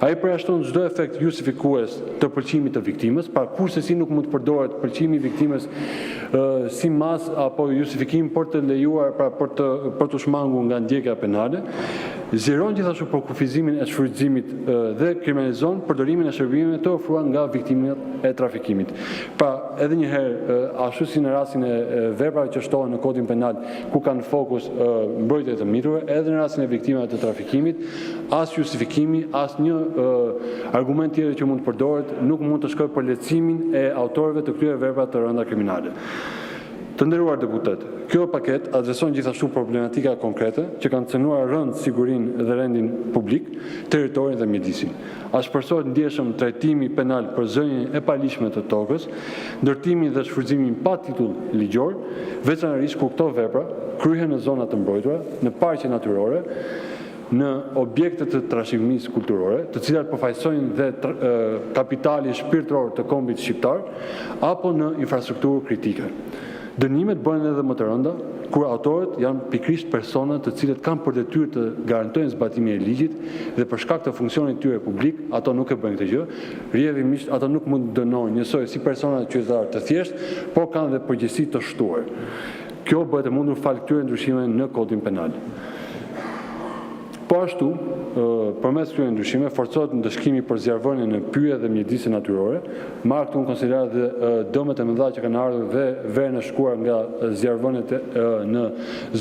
Ai përjashton çdo efekt justifikues të pëlqimit të viktimës, pra kurrsesi nuk mund të përdoret pëlqimi i viktimës si masë apo justifikim për të lejuar, pra për të për t'u shmangur nga ndjekja penale. Zgjeron gjithashtu përkufizimin e shfrytëzimit dhe kriminalizon përdorimin e shërbimeve të ofruara nga viktimat e trafikimit. Pra, edhe një herë, ashtu si në rastin e veprave që shtohen në Kodin Penal, ku kanë fokus mbrojtjen e të miturve, edhe në rastin e viktimave të trafikimit, as justifikimi, as një argument tjetër që mund të përdoret, nuk mund të shkojë për lehtësimin e autorëve të këtyre veprave të rënda kriminale. Të nderuar deputetë, kjo paketë adreson gjithashtu problematika konkrete që kanë cenuar rëndë sigurinë dhe rendin publik, territorin dhe mjedisin. Ashpërsohet ndjeshëm trajtimi penal për zënien e paligjshme të tokës, ndërtimin dhe shfrytëzimin pa titull ligjor, veçanërisht kur këto vepra kryhen në zona të mbrojtura, në parqe natyrore, në objekte të trashëgimisë kulturore, të cilat përfaqësojnë dhe kapitalin shpirtëror të kombit shqiptar, apo në infrastrukturë kritike. Dënimet bëhen edhe më të rënda kur autorët janë pikërisht persona të cilët kanë për detyrë të garantojnë zbatimin e ligjit dhe për shkak të funksionit të tyre publik ato nuk e bëjnë këtë gjë. Rrjedhimisht, ata nuk mund të dënohen njësoj si persona qytetarë të thjeshtë, por kanë dhe përgjegjësi të shtuar. Kjo bëhet e mundur falë këtyre ndryshimeve në Kodin Penal. Po ashtu, përmes këtyre ndryshimeve forcohet ndëshkimi për zjarrvënien në pyje dhe mjedise natyrore, marrë këtu në konsideratë dhe dëmet e mëdha që kanë ardhur dhe verën e shkuar nga zjarrvëniet në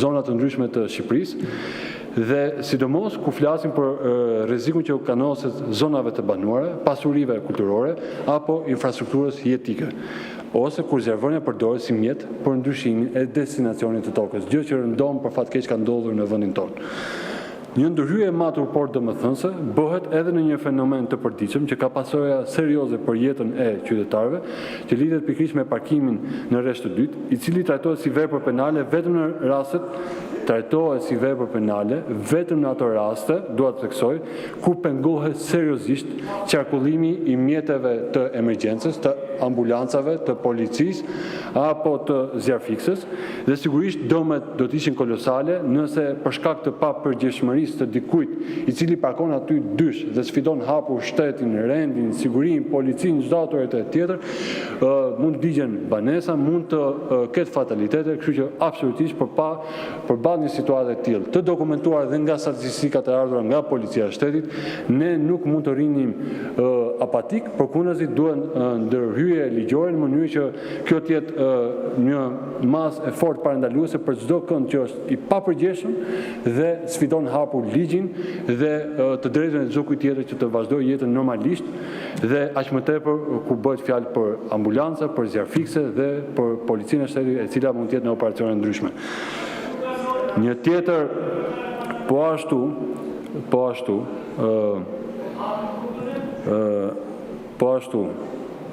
zona të ndryshme të Shqipërisë dhe sidomos kur flasim për rrezikun që u kanoset zonave të banuara, pasurive kulturore apo infrastrukturës jetike, ose kur zjarrvënia përdoret si mjet për ndryshimin e destinacionit të tokës, gjë që rëndom për fat keq ka ndodhur në vendin tonë. Një ndërhyrje e matur, por domethënëse, bëhet edhe në një fenomen të përditshëm që ka pasoja serioze për jetën e qytetarëve, që lidhet pikërisht me parkimin në rresht të dytë, i cili trajtohet si vepër penale vetëm në rastet trajtohet si vepër penale vetëm në ato raste, dua të theksoj, kur pengohet seriozisht qarkullimi i mjeteve të emergjencës, të ambulancave, të policisë apo të zjarrfikëses dhe sigurisht dëmet do të ishin kolosale nëse për shkak të papërgjegjshmërisë të dikujt, i cili parkon aty dysh dhe sfidon hapur shtetin, rendin, sigurinë, policinë, çdo autoritet tjetër, mund të digjen banesa, mund të ketë fatalitete, kështu që absolutisht përballë një situate të tillë, të dokumentuar edhe nga statistikat e ardhura nga Policia e Shtetit, ne nuk mund të rrinim apatikë, përkundrazi duhen ndërhyrje ligjore në mënyrë që kjo të jetë një masë e fortë parandaluese për çdokënd që është i papërgjegjshëm dhe sfidon hapur ligjin dhe të drejtën e çdokujt tjetër që të vazhdojë jetën normalisht dhe aq më tepër kur bëhet fjalë për ambulanca, për zjarrfikëse dhe për Policinë e Shtetit, e cila mund të jetë në operacione të ndryshme. Një tjetër po ashtu, po ashtu, ë po ashtu,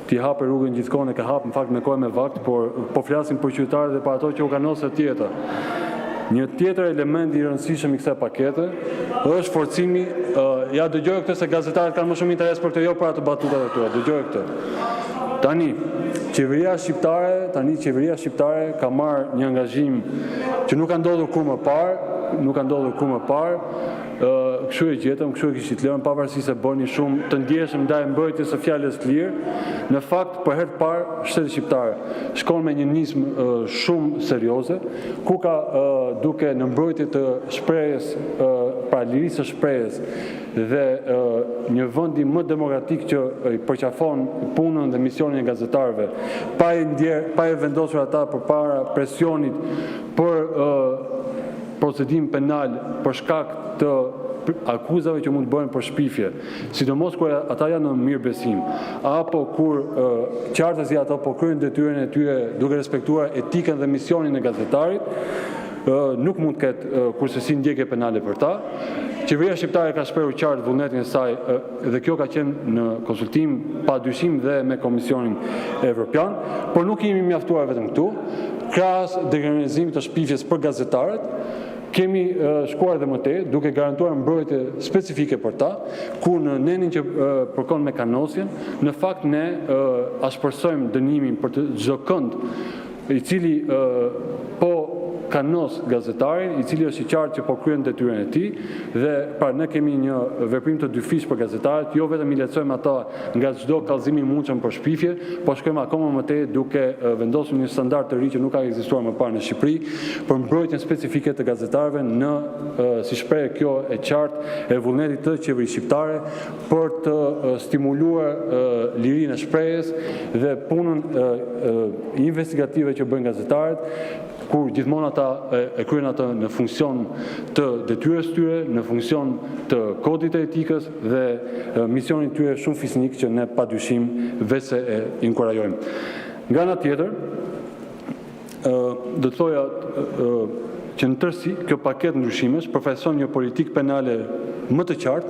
ti hape rrugën gjithkohë, e ke hap në fakt me kohë me vakt, por po flasim për qytetarët dhe për ato që u kanoset jeta. Një tjetër element i rëndësishëm i kësaj pakete është forcimi, ja dëgjoje këtë se gazetarët kanë më shumë interes për këtë, jo për ato batutat e tua, dëgjoje këtë. Tani, qeveria shqiptare, tani qeveria shqiptare ka marrë një angazhim që nuk ka ndodhur kurrë më parë, nuk ka ndodhur kurrë më parë, kështu e gjetëm, kështu e kishit lënë, pavarësisht se bëheni shumë të ndjeshëm ndaj mbrojtjes së fjalës së lirë, në fakt për herë të parë shteti shqiptar shkon me një nismë shumë serioze, ku ka duke në mbrojtje të shprehjes, pra lirisë së shprehjes dhe një vendi më demokratik që i përqafon punën dhe misionin e gazetarëve, pa i ndjer, pa i vendosur ata përpara presionit për procedim penal për shkak të akuzave që mund të bëhen për shpifje, sidomos kur ata janë në mirëbesim, apo kur qartazi ata po kryejnë detyrën e tyre duke respektuar etikën dhe misionin e gazetarit, nuk mund të ketë kurrsesi ndjekje penale për ta. Qeveria shqiptare ka shprehur qartë vullnetin e saj dhe kjo ka qenë në konsultim pa dyshim dhe me Komisionin Evropian, por nuk jemi mjaftuar vetëm këtu. Krahas dekriminalizimit të shpifjes për gazetarët, kemi shkuar edhe më tej, duke garantuar mbrojtje specifike për ta, ku në nenin që përkon me kanosjen, në fakt ne ashpërsojmë dënimin për çdokënd i cili po. kanos gazetarin, i cili është e qartë që po kryen detyrën e tij. Pra, ne kemi një veprim të dyfishtë për gazetarët, jo vetëm i lehtësojmë ata nga çdo kallëzim i mundshëm për shpifje, por shkojmë akoma më tej, duke vendosur një standard të ri, që nuk ka ekzistuar më parë në Shqipëri, për mbrojtjen specifike të gazetarëve, si shprehje kjo e qartë e vullnetit të qeverisë shqiptare për të stimuluar lirinë e shprehjes dhe punën investigative që bëjnë gazetarët, kur gjithmonë ata e kryejnë atë në funksion të detyrës së tyre, në funksion të Kodit të Etikës dhe misionit të tyre shumë fisnik, që ne pa dyshim veçse e inkurajojmë. Nga ana tjetër, do të thosha se në tërësi kjo paketë ndryshimesh përfaqëson një politikë penale më të qartë.